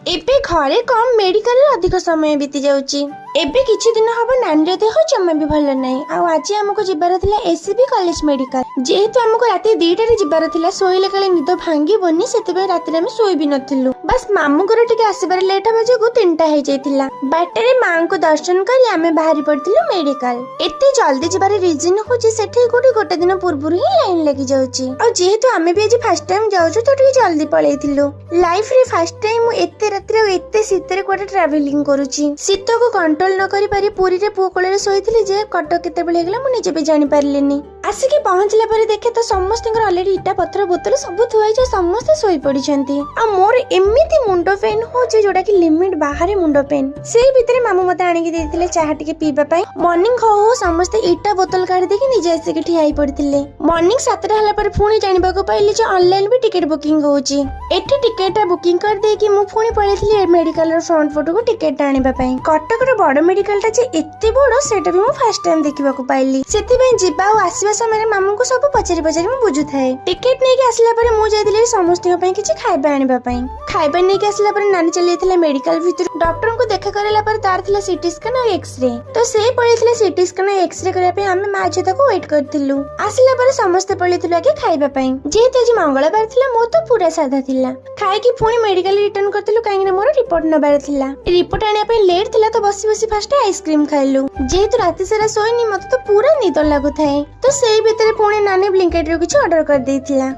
ଏବେ ଘରେ କମ୍, ମେଡିକାଲରେ ଅଧିକ ସମୟ ବିତି ଯାଉଛି। ଏବେ କିଛି ଦିନ ହବ ନାନୀର ଦେହ ଜମା ବି ଭଲ ନାହିଁ। ଆଉ ଆଜି ଆମକୁ ଯିବାର ଥିଲା ଏସସିବି କଲେଜ ମେଡିକାଲ। ଯେହେତୁ ଆମକୁ ରାତି 2ଟାରେ ଯିବାର ଥିଲା, ଶୋଇଲେ କାଳେ ନିଦ ଭାଙ୍ଗିବନି, ସେଥିପାଇଁ ରାତିରେ ଆମେ ଶୋଇ ବି ନଥିଲୁ। ବାସ୍, ମାମୁଙ୍କର ଟିକେ ଆସିବାରେ ଲେଟ୍ ହେବା ଯୋଗୁ 3ଟା ହେଇଯାଇଥିଲା। ବାଟରେ ମାଙ୍କୁ ଦର୍ଶନ କରି ଆମେ ବାହାରି ପଡିଥିଲୁ ମେଡିକାଲ। ଏତେ ଜଲ୍ଦି ଯିବାର ରିଜନ ହଉଛି, ସେଠି କୋଉଠି ଗୋଟେ ଦିନ ପୂର୍ବରୁ ହିଁ ଲାଇନ ଲାଗି ଯାଉଛି। ଆଉ ଯେହେତୁ ଆମେ ବି ଆଜି ଫାର୍ଷ୍ଟ ଟାଇମ ଯାଉଛୁ, ତ ଟିକେ ଜଲ୍ଦି ପଳେଇଥିଲୁ। ଲାଇଫରେ ଫାର୍ଷ୍ଟ ଟାଇମ ମୁଁ ଏତେ ରାତିରେ ଆଉ ଏତେ ଶୀତରେ କୁଆଡେ ଟ୍ରାଭେଲିଂ କରୁଛି। ଶୀତକୁ କଣ୍ଟ୍ରୋଲ ନ କରିପାରି ପୁରୀରେ ପୁଅ କୋଳରେ ଶୋଇଥିଲି ଯେ କଟକ କେତେବେଳେ ହେଇଗଲା, ମୁଁ ନିଜେ ବି ଜାଣିପାରିଲିନି। ଆସିକି ପହଞ୍ଚିଲା ପରେ ଦେଖେ ତ ସମସ୍ତଙ୍କର ଅଲରେଡି ଇଟା, ପଥର, ବୋତଲ ସବୁ ଥୁଆ ହେଇଛି ଆଉ ସମସ୍ତେ ଶୋଇ ପଡିଛନ୍ତି। ଆଉ ମୋର ଏମିତି ମୁଣ୍ଡ ପେନ୍ ହଉଛି, ଯୋଉଟା କି ଲିମିଟ ବାହାରେ ମୁଣ୍ଡ ପେନ୍। ସେଇ ଭିତରେ ମାମୁଁ ମତେ ଆଣିକି ଦେଇଥିଲେ ଚାହା ଟିକେ ପିଇବା ପାଇଁ। ମର୍ଣ୍ଣିଂ ହଉ ହଉ ସମସ୍ତେ ଇଟା ବୋତଲ କାଢି ଦେଇକି ନିଜେ ଆସିକି ଠିଆ ହେଇ ପଡିଥିଲେ। ମର୍ଣ୍ଣିଂ 7ଟା ହେଲା ପରେ ପୁଣି ଜାଣିବାକୁ ପାଇଲି ଯେ ଅନଲାଇନ ବି ଟିକେଟ ବୁକିଂ ହଉଛି। ଏଠି ଟିକେଟ ଟା ବୁକିଂ କରିଦେଇକି ମୁଁ ପୁଣି ପଳେଇଥିଲି ମେଡିକାଲର ଫ୍ରଣ୍ଟ ପଟକୁ ଟିକେଟ ଟା ଆଣିବା ପାଇଁ। କଟକର ବଡ ମେଡିକାଲ ଟା ଯେ ଏତେ ବଡ, ସେଇଟା ବି ମୁଁ ଫାର୍ଷ୍ଟ ଟାଇମ ଦେଖିବାକୁ ପାଇଲି। ସେଥିପାଇଁ ଯିବା ଆଉ ଆସିବା ସମୟରେ ମାମୁଙ୍କୁ ସବୁ ପଚାରି ପଚାରି ମୁଁ ବୁଝୁଥାଏ। ଟିକେଟ ନେଇକି ଆସିଲା ପରେ ମୁଁ ଯାଇଥିଲି ସମସ୍ତଙ୍କ ପାଇଁ କିଛି ଖାଇବା ଆଣିବା ପାଇଁ। ଖାଇବା ନେଇକି ଆସିଲା ପରେ ନାନୀ ଚାଲି ଯାଇଥିଲା ମେଡିକାଲ ଭିତରୁ। ଡକ୍ଟରଙ୍କୁ ଦେଖା କରିଲା ପରେ ତାର ଥିଲା ସିଟି ସ୍କାନ ଆଉ ଏକ୍ସରେ, ତ ସେ ପଳେଇଥିଲା ସିଟି ସ୍କାନ ଆଉ ଏକ୍ସରେ କରିବା ପାଇଁ। ଆମେ ମା ଝିଅ ତାକୁ ୱେଟ୍ କରିଥିଲୁ। ଆସିଲା ପରେ ସମସ୍ତେ ପଳେଇଥିଲୁ ଆଗେ ଖାଇବା ପାଇଁ। ଯେହେତୁ ଆଜି ମଙ୍ଗଳବାର ଥିଲା, ମୋର ତ ପୁରା ସାଧା ଥିଲା। ଖାଇକି ପୁଣି ମେଡିକାଲ ରିଟର୍ନ କରିଥିଲୁ, କାହିଁକି ନା ମୋର ରିପୋର୍ଟ ନେବାର ଥିଲା। ରିପୋର୍ଟ ଆଣିବା ପାଇଁ ଲେଟ୍ ଥିଲା, ତ ବସି ବସି ଫାଷ୍ଟ ଆଇସ୍କ୍ରିମ ଖାଇଲୁ। ଯେହେତୁ ରାତି ସାରା ଶୋଇନି, ମତେ ତ ପୁରା ନିଦ ଲାଗୁଥାଏ। ତ ସେଇ ଭିତରେ ପୁଣି ନାନୀ ବ୍ଲିଙ୍କେଟ ରୁ କିଛି ଅର୍ଡର କରିଦେଇଥିଲା।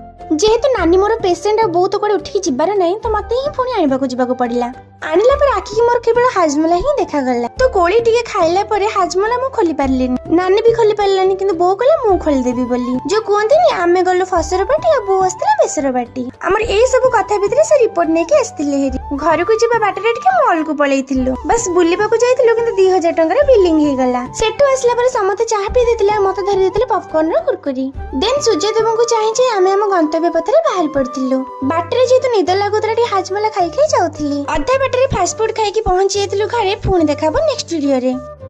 ଯେହେତୁ ନାନୀ ମୋର ପେସେଣ୍ଟ ଆଉ ବହୁତ କୁଆଡେ ଉଠିକି ଯିବାର ନାହିଁ, ତ ମତେ ହିଁ ପୁଣି ଆଣିବାକୁ ଯିବାକୁ ପଡିଲା। ଆଣିଲା ପରେ ଆଖିକି ମୋର କେବଳ ହାଜମଲା ହିଁ ଦେଖାଗଲା। ତ କୋଳି ଟିକେ ଖାଇଲା ପରେ ହାଜମଲା ମୁଁ ଖୋଲି ପାରିଲିନି, ନାନୀ ବି ଖୋଲି ପାରିଲାନି। କିନ୍ତୁ ବୋଉ କହିଲା ମୁଁ ଖୋଲିଦେବି ବୋଲି। ଯୋଉ କୁହନ୍ତିନି, ଆମେ ଗଲୁ ଫସର ପାଟି ଆଉ ବୋଉ ଆସିଥିଲା ବେସର ବାଟି, ଆମର ଏଇ ସବୁ କଥା ଭିତରେ ସେ ରିପୋର୍ଟ ନେଇକି ଆସିଥିଲେ ହେରି। ଘରକୁ ଯିବା ବାଟରେ ଟିକେ ମଲକୁ ପଳେଇଥିଲୁ। ବାସ୍, ବୁଲିବାକୁ ଯାଇଥିଲୁ, କିନ୍ତୁ 2000 ଟଙ୍କାର ବିଲିଂ ହେଇଗଲା। ସେଠୁ ଆସିଲା ପରେ ସମସ୍ତେ ଚାହା ପିଇ ଦେଇଥିଲେ ଆଉ ମତେ ଧରି ଦେଇଥିଲେ ପପକର୍ନ ର କୁରକୁରି। ଦେନ୍ ସୂର୍ଯ୍ୟଦେବଙ୍କୁ ଚାହିଁ ଚାହିଁ ଆମେ ଆମ ଗନ୍ତବ୍ୟ ପଥରେ ବାହାରି ପଡିଥିଲୁ। ବାଟରେ ଯେହେତୁ ନିଦ ଲାଗୁଥିଲା, ଟିକେ ହାଜମଲା ଖାଇ ଖାଇ ଯାଉଥିଲି। ଅଧା ବାଟରେ ଫାଷ୍ଟଫୁଡ ଖାଇକି ପହଞ୍ଚି ଯାଇଥିଲୁ ଘରେ। ପୁଣି ଦେଖାହବ ନେକ୍ସଟ ଭିଡିଓରେ।